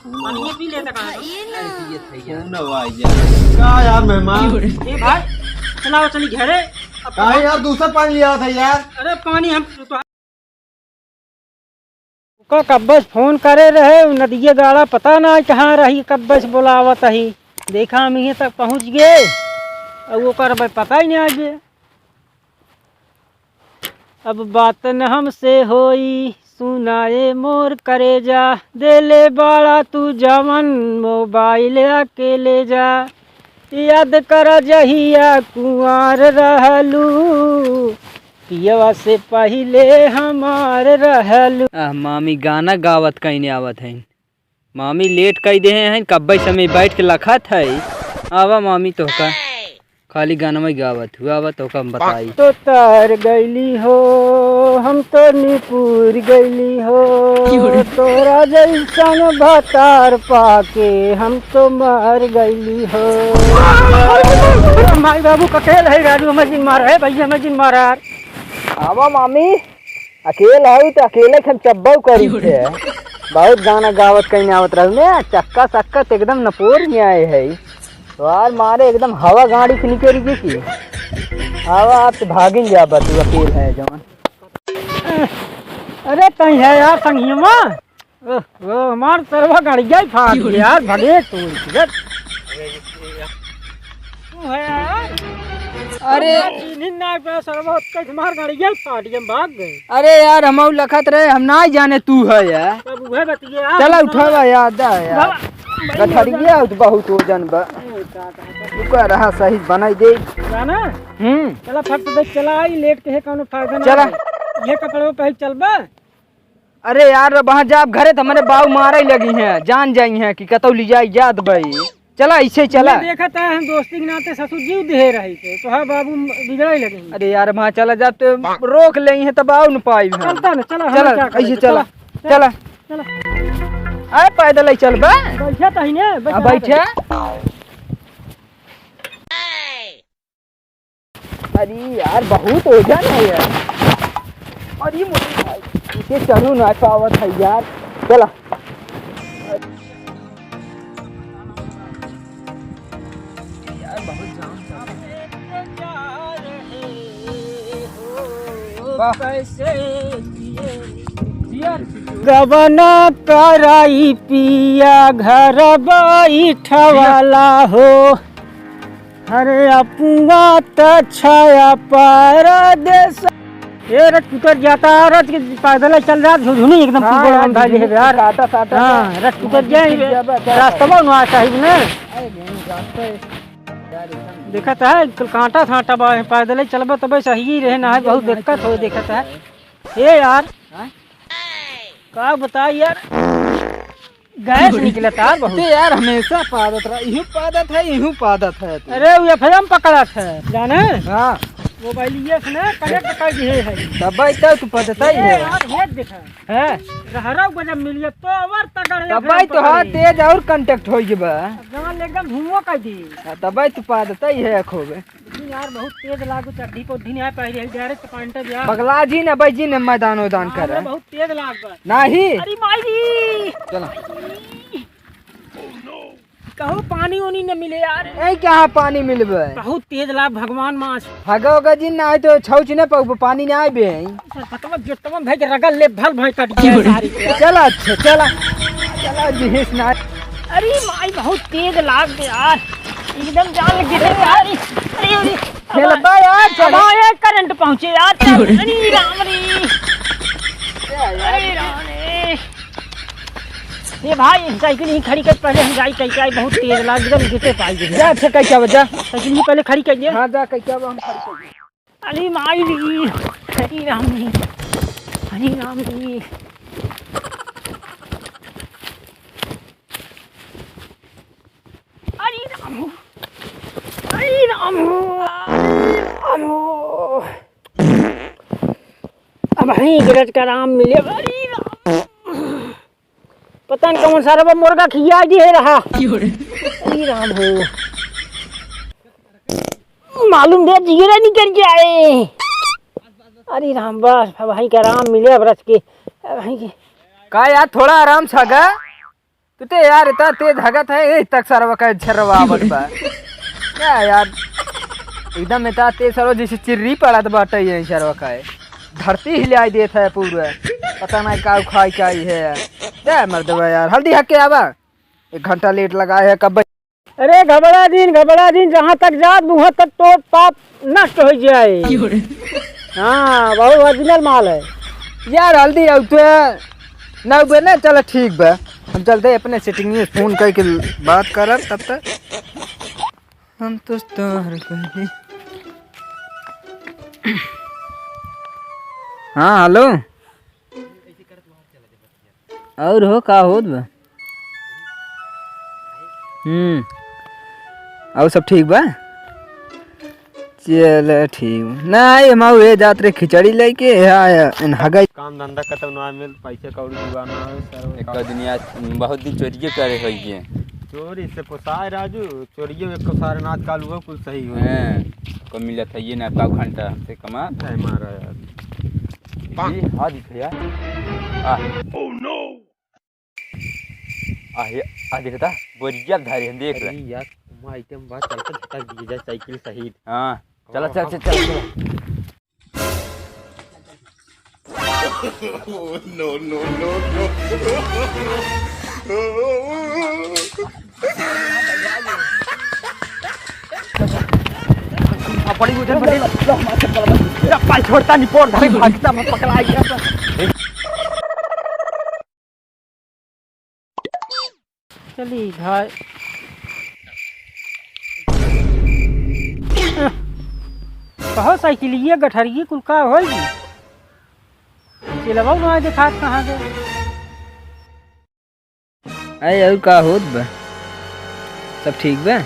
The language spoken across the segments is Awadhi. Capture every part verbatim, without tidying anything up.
पानी पी लेता कहाँ? खून हुआ यार। का यार मेहमान? ए भाई, चलाओ चली घरे। अब काहे यार, दूसरा पानी लिया था यार। अरे पानी हम तो ओका कब्बे से फोन करे रहे, उ नदिया गाड़ा पता ना कहाँ रही, कब्बे से बोलावत ही। देखा हम इहें तक पहुँच गए, अउ ओकर भाई पता ही नहीं आगे। अब बात न हमसे होई, सुनाए मोर करेजा, देले बाड़ा तू जवन मोबाइल अकेले जा। याद कर जहिया कुंवार रहलू, पियवा से पहिले हमार रहलू। आह, मामी गाना गावत कहीं आवत हैं। मामी लेट कई देहे हैं, कब्बे समय बैठ के लखत है। आवा मामी तोहका खाली गाना में गावत हुआ, आवा तोहका हम बताई। तो तार गईली हो, हम तो निपुर गईली हो, क्यों रे? तोरा जैसन भतार पाके हम तो मर गईली हो। माई बाबू कटेल है, राजू हमें जिन मार है, भैया हमें जिन मार है। आवा मामी, अकेल हई त अकेले हम चब्बऊ करी थे। बहुत गाना गावत कहीं आवत रहू ने, चक्का सक्का त एकदम नपोर में आए है। यार मारे एकदम हवा गाड़ी से निकल गई की। आवा आप तो भागिन जा बा, तू अकेल है जवान। अरे तई है यार संगियमा। ओह, ओह, हमार सरवा गाड़िया ही फाट गया यार, भगे तू इधर। तू है यार? अरे। हमार चीन्ही ना पे सरवा, उसका हमार गाड़िया ही फाट गया, भाग गए। अरे यार, हम लखत रहे, हम ना जाने तू है यार। अब वह बतिया यार, चला हम उठावा यार, दा यार। बाबा, गठरिया तो बहुत वजन बा। ए, का, का, का। रुका रहा, सही बनाई दे। जाना? हम्म। चला फट से देख, चला आई, लेट के है, कौनो फायदा ना चला। है। ये कपड़ों पे ही चलबा? अरे यार, अब वहाँ जाब घरे त हमरे बाऊ मारे लगी हैं, जान जाई हैं कि कतौ ले जाई जात बई। चला, ऐसे ही चला। ये देखत है, हम दोस्ती के नाते ससुर जीव दिहे रही थे, तो हाँ बाबू बिगड़े लगे हैं। अरे यार, वहाँ चला जाब त रोक लेई हैं, तब आऊ न पाई हम। चलता ना, चला, चला, हमें क्या करेंगे? ऐसे चला, चला, चला। चला। अरे पैदल ही चल बे। बैठे तो ही ने, हाँ, बैठे। अरे यार, बहुत वजन है यार। अरे मोरे भाई, इसे चढ़ू ना पावत है यार। चला। यार, बहुत जाम चल रहा है। वाह। गबना कराई पिया घर बैठवाला हो। अरे अपुआ त छाया परदेस। ए, रथ टूटत जाता, रथ के पैदल चल रहा, झुझुनी एकदम हाँ, कुबड़ यार, बंधा झुझुनी है यार। साटा, साटा हाँ, सा। रथ टूटत जाए, टूट जाबा, क्या रास्ता करी? बा ना साहिब ने। अरे, नहीं, रास्ता है। यार, एकदम देखत है, कांटा सांटा बा, पैदल ही चलबा तबे सही रहे, ना है, बहुत दिक्कत हो, देखत है। ए यार, हाँ? का बताई यार, गैस निकलत यार बहुत। ते यार हमेशा पादत रहा, इहू पादत है, इहू पादत है तू। अरे वो एफएम पकड़त है, जाने? हाँ। मोबाइलिया से ना कनेक्ट कर दिए है। तब भाई तो तू पादत ही ए है। यार, ये देखा। हैं? रहरा को जब मिलिए तो और तगड़ तब भाई तो हाँ, तेज और कांटेक्ट हो गया बा। जान एकदम धुआं कर दी। हाँ, तब भाई तू पादत ही है खूब। लेकिन यार, बहुत तेज लागू, चड्ढी पोड्ढी नहीं आ पाई रही, डायरेक्ट पैंट जा। पगला जी ने, भाई जी ने मैदान वैदान हाँ, कर रहा है। बहुत तेज लाग बा। नहीं। अरे माई जी। चलो। कहूँ पानी उनी न मिले यार। ए, कहाँ पानी मिलबे? बहुत तेज लाग भगवान मास। हगा होगा जी, ना तो छौच न पाऊ, पानी ना आबे। सर, पतवा जोतवा भाई के रगल ले भल भाई कट गया सारी के। चला, अच्छा, चला। चला, जिहेस ना। अरे माई, बहुत तेज लाग बे यार, एकदम जान लग गई यार। अरे, अरे, खेलबा यार, अब चल। आए करंट पहुँचे यार, चल। अरे राम रे, अरे राम रे। ए भाई, साइकिल ही खड़ी कर, पहले हम जाई कहीं, कहीं बहुत तेज लाग, एकदम गिरते पाई दे। जा, अच्छा, कहीं क्या बजा? साइकिल ही पहले खड़ी कर दे। हाँ, जा, कहीं क्या हम खड़ी कर दे। अरे माई रे, हरे राम रे, हरे राम रे। अरे राम हो, अरे राम हो, अरे राम हो। अब हई गिरज का राम मिले। अरे राम, पता नहीं कौन सा रबा मुर्गा खिया दिए रहा। अरे राम हो, मालूम दे जिगरा निकल जाए। अरे राम, बस अब हई का राम मिले अब रच के। अब हई के का यार, थोड़ा आराम से गा। तू ते यार इतना तेज हगत है, ए तक सरवा का झरवा आवत बा। क्या यार, एकदम इतना तेज सरवा जैसे चिर्री पड़त बाटे ये सरवा का है। धरती हिलाई देत है पूरा। पता नहीं का खाई का ही है। दे मर्दवा यार, हल्दी हग के आवा। एक घंटा लेट लगा है कब। अरे घबड़ा दिन, घबड़ा दिन, जहाँ तक जात, वहाँ तक तो पाप नष्ट हो जाए। क्यों रे? हाँ, बहुत ओरिजिनल माल है। यार हल्दी आउ तो ना हुए ना, चल ठीक बा। हम चलते अपने सेटिंग में फोन करके बात करब तब तक। हम तो तोहर कहली। हाँ, हेलो। और हो, का होत बा? हम्म, और सब ठीक बा? चल ठीक बा। ना, ये माऊ ये जात रे खिचड़ी लेके, या, या, इन हगई। काम धंधा खत्म ना मिल, पैसे कौड़ी जुगाड़ ना हो, सर। एक दिन यार, बहुत दिन चोरिये करे होइए। चोरी से पोसाए राजू, चोरिये में को सारे नाच कालू हो, कुल सही हो। हैं, को मिलत है ये ना, पाँच घंटा से कमा। है मारा यार। ये, हाँ दिखे यार। आ। आ, ये, आ, देखता, बोरिया धारे हैं, देख ले। अरे यार, माँ, आइटम बात चलता झटक दिए जाए साइकिल सहित। हाँ, चला, हाँ, चला, हाँ। चला, चला, चला। No, no, no, no। बड़ी उधर, बड़ी। चप्पल छोड़ता नहीं, पोर धरे भागता, मत पकड़ा गया तो। चली भाई। कहो साइकिलिया गठरिया कुल का होई? चलवा ना देखात कहाँ गए? अरे और का होत बा? सब ठीक बा?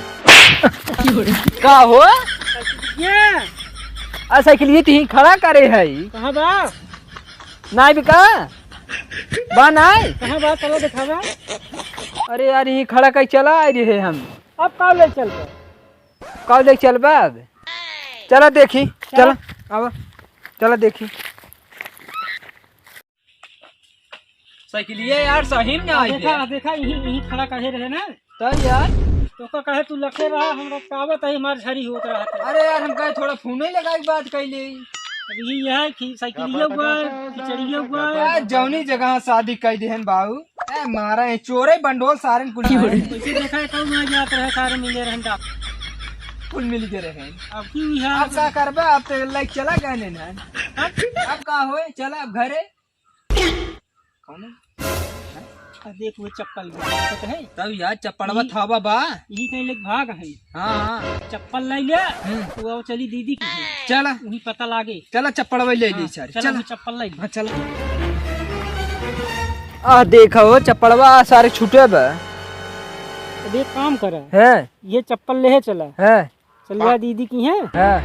का हो? ये? आ साइकिलिया तिही खड़ा करे है। कहाँ बा? नाई बिका? बा नाई? कहाँ बा? चलो देखावा। अरे यार, यहीं खड़ा कई चला आए रहे हम। अब का ले चलबा? का ले चलबा अब? चला देखी, चला। चला, आवा। चला देखी। साइकिलिया यार सही में आ, आई देखा, है। देखा, यहीं, यहीं खड़ा काहे रहे ना? तब यार। तो का कहे तू लखे रहा, हमरा का आवत है, मार झरी होत रहा था। अरे यार, हम कहे थोड़ा फोन ही लगा के बात कर ले। अब यही है कि साइकिलिया हुआ है, खिचड़िया हुआ है। यार, जौनी जगह शादी कर देहन बाबू, ए, मारा है, चोरे बंडोल सारन कुल मारे हैं। वैसे देखा है, कौन आ जात रहे, सारे मिले रहन डा-, कुल मिल के रहे हैं। अब क्यों यहाँ अब का करबा, अब तो लाइक चला गए ने ना। अब? अब का होए, चला अब घरे। कौन है? आ देख, वो चप्पल भी दिक्कत है। तब यार, चप्पलवा ई, थावा बा। ई कहीं लेके भाग है। हाँ, हाँ। चप्पल ले ले, हम्म। वो चली दीदी की है। चला। वही पता लागे। चला, चप्पलवा ले ली हाँ, सारे। चला, चला। वो चप्पल ले ले। हाँ, चला। आ, देखा हो, चप्पलवा सारे छूटे बा। अब एक काम करा। हैं? ये चप्पल ले चला। हैं? चलिया दीदी की है। हाँ।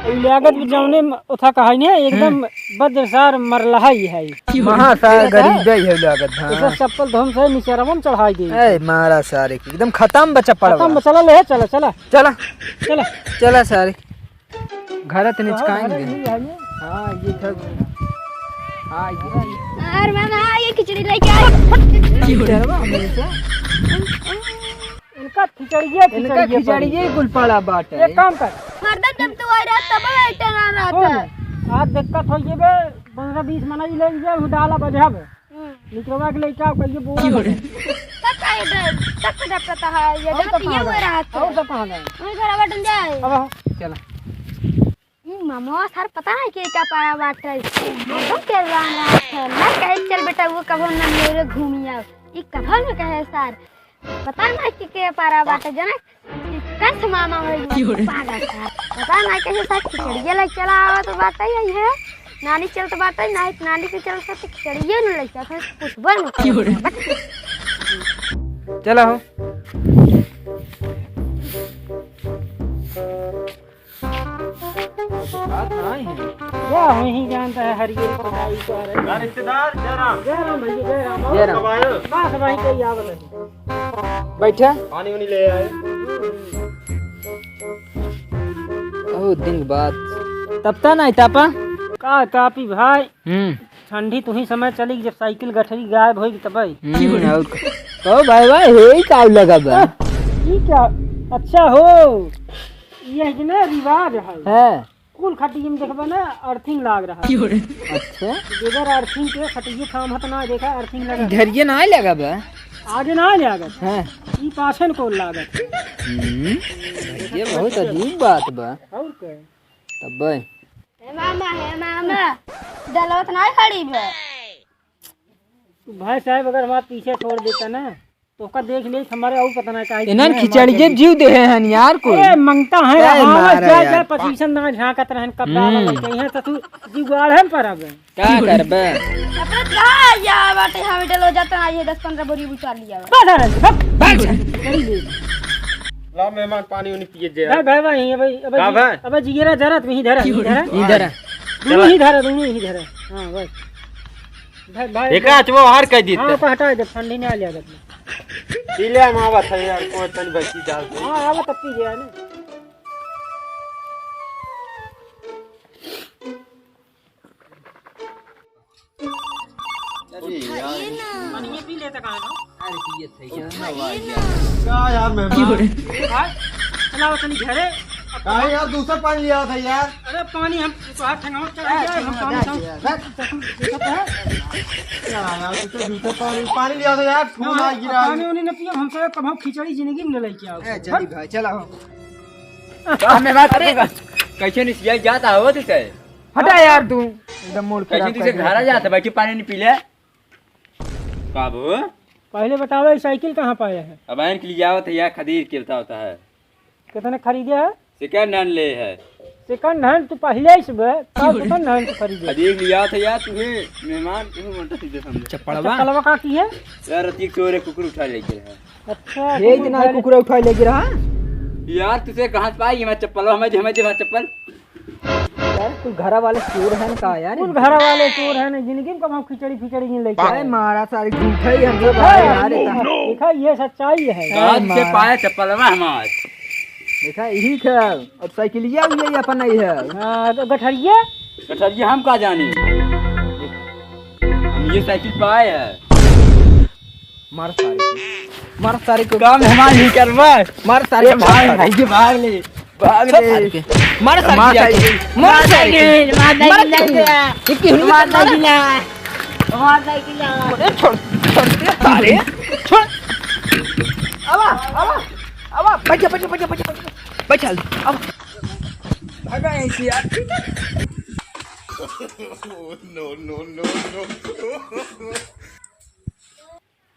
ई लागत भी जौने म-, उठा कहा ने, एकदम हम्म। बद्र सार मरलहा ही है। महा सार ठीक है? गरीब ही है लागत, हाँ। ऐसा चप्पल तो हम से निचरवन चढ़ाई दे। ए, मारा सारे की, एकदम खत्म बा चप्पल खत्म वाला। बा, चला ले, चला, चला। चला। चला। चला सारे। घर त निचकाएंगे। घर ही है ये। हाँ, ये घर। हाँ, ये। अरे मामा, ये खिचड़ी लेके आए। ये डरवा हमेशा। इनका खिचड़िए, इनका खिचड़िए खिचड़िए पड़ी। कुल पड़ा बाटे। एक काम कर। मर्दन जब तू आ रहा तब बैठे ना रहा सुन, था। आज दिक्कत हो जेबे, पन्द्रह बीस मनई ले जे, उ डाला बजाबे। हम्म। निकलवा के लेके आओ, कहिए बोला क्यों रे? बजाबे। तब का ये डर, तब का डर पता है, ये और डर सब ये कहाँ हुए गए? रहा था। और सब कहाँ गए? वही घर बटन जाए। अब आओ। चला। ई मामा सार पता नहीं के का पारा बाटे। एकदम के रहा है। मैं कहे चल बेटा वो कबो ना मेरे घूमी आओ। ई कबो न कहे सार। पता नहीं के के पारा बाटे जना। ई कस मामा हो क्यों रे? पागल सार। पता नहीं कहे सार खिचड़िया ले चला आवा तो बात ही है। नानी चल तो बात ही नहीं, नानी के चल से खिचड़िया न ले चल, फिर कुछ बन। क्यों रे? चला हो। बात नाई है। क्या वही जानता है, हरिये को भाई को आ रहे हैं। यार रिश्तेदार, जय राम। जय राम भैया, जय राम। जय राम। कब आए हो? बस वहीं पे ही आवत है। बैठा। पानी वानी ले आए। बहुत दिन बाद। तपता नाई तापा? का तापी भाई? हम्म। ठंडी तुही समय चली, जब साइकिल गठरी गायब होई तबे। हम्म, और क-, कहो भाई, भाई, हे ही का लगा बा? ई क्या? अच्छा हो, ये है ना रिवाज है। हाँ। कुल खटिया में देखबा ना, अर्थिंग लाग रहा है। अच्छा। बगैर अर्थिंग के खटिया थामत ना, देखा अर्थिंग लगा। घरिये ना लगा बा। आगे ना लागत। हाँ। ई पाछन को लागत। हम्म, ये बहुत अजीब बात बा। और का? तब भाई। हे मामा, हे मामा, डलवत ना खड़ी बा। तू भाई साहब अगर हमारे पीछे छोड़ देता ना, तो ओका देख ले, हमारे और पता ना काहे इन्हन कितना खिचड़ी हमारे के जीव देहे हन यार को। ए, मंगता है, ए, हाँ, मारा जा, यार। जा, पसीसन ना झांकत रहन, कब डाला हम्म। लगे, यहाँ तो तू जुगाड़ है पर अब। का करबे? अपने का या बाटे, हम डलो जाता ना, ये दस पन्द्रह बोरी उतार लिया। बस, अरे, बस। भाग जा। चल दे। ला मेहमान, पानी उनी पिए जे। भाई, भाई, भाई, ये भाई, अबे का जी-, भाई? अबे जिगरा जरा, तू ही धरा, ही धरा। ही धरा। दोनों ही धरा, दोनों ही धरा। हाँ, बस। भाई, भाई, एका भाई। अचवा हर कह दीते। हाँ, ओका हटा दे, ठंडी ना लिया दे। पी ले, हम आवत है यार, कोई तनी बची डाल दे। हाँ, आवत अब पी ले, है ना? अरे यार। पानी पी लेते कहाँ ना? अरे पिए थे यार। उठाइए ना। का यार मेहमान? हाँ? चलाओ तनी घरे। काहे यार, दूसरा पानी लिया था यार। अरे पानी हम तो हाथ ठंगावत चला गया, हम पानी संग-, देखत है। क्या यार, तू तो दूसरा पानी, पानी लिया था यार, फूल ना, आ गिरा। पानी उनी न पियो, हमसे कब हम खिचड़ी जिंदगी में न लेके आओ। ए, चली भाई, चला हो। का मेहमान, अरे कैसे निसिया जाता हो तू से? हटा यार तू, एकदम मूड खराब कैसे तू से कर दिया। घरा जाता, बैठी पानी नहीं पी ले। बाबू। पहले बताओ, ये साइकिल कहाँ पाए है? अब आयन के लिए आवत है यार, खदीर के बतावता है। कितने खरीदे है? सेकंड हैंड ले है। सेकंड हैंड तू पहले ही से बे, का सेकंड हैंड तू खरीदे? खदीर लिया था यार, तुम्हें मेहमान, तुम्हें उल्टा सीधे समझे। चप्पलवा? चप्पलवा का की है? यार, रतीक चोर है, कुकुर उठा लेके रहा। अच्छा, ये कुकुर इतना उठा ले- कुकुर उठा लेके रहा? यार, तुझे कहाँ से पाई? हमारे चप्पलवा, हमारे, हमारे, हमारे चप्पल। यार, कुल घरा वाले चोर हैं का यार? कुल घरा वाले चोर हैं, जिंदगी में कमाओ खिचड़ी, खिचड़ी नहीं लेके अरे आए। मारा सारी झूठा ही हम सब भाई, आए यार, इतना। देखा, ये सच्चाई है। कहाँ से मारा। पाए चप्पलवा हमार? देखा, यही खे, अब साइकिलिया भी यही अपन नहीं है। हाँ, तो गठरिया? गठरिया हम का जानी? हम ये साइकिल पाए है। मार सारे को। मार सारे को। काम हमार ही करवा। मार सारे ए को। भाई, भाई के भाग ले। भाग चल ले। सारे के। मार सारे मार के। सारे के। मार सारे के। मार सारे के। मार सारे के। ये क्यों नहीं मार मार सारे के। मार सारे के। अरे छोड़, छोड़ दे सारे। छोड़। आवा, आवा, आवा। बैठ जा, बैठ जा, बैठ जा, बैठ जा, बैठ जा। बैठ जा, आवा। भागा ऐसे यार। No, no, no, no।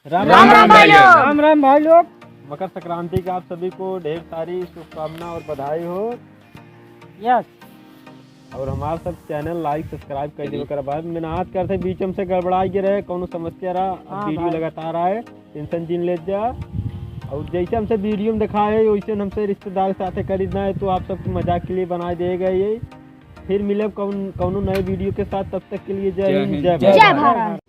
राम राम राम राम भाई भाई लोग। लोग। राम राम भाई लोग। मकर संक्रांति का आप सभी को ढेर सारी शुभकामना और बधाई हो। यस। और हमार सब चैनल like subscribe कर दीजिए। ओकर बाद मेहनत करते बीच में से गड़बड़ा के रहे, कौनो समस्या रहा, अब हाँ वीडियो भाई। लगातार आए, टेंशन जिन ले जा। और जैसे हमसे वीडियो में दिखाए, वैसे हमसे रिश्तेदार के साथ खरीदना है, तो आप सबके मजाक के लिए बनाए दिए गए ये। फिर मिलब कौन, कौनो नए वीडियो के साथ, तब तक के लिए जय जय हिंद, हिंद, जय जय भारत। भारत।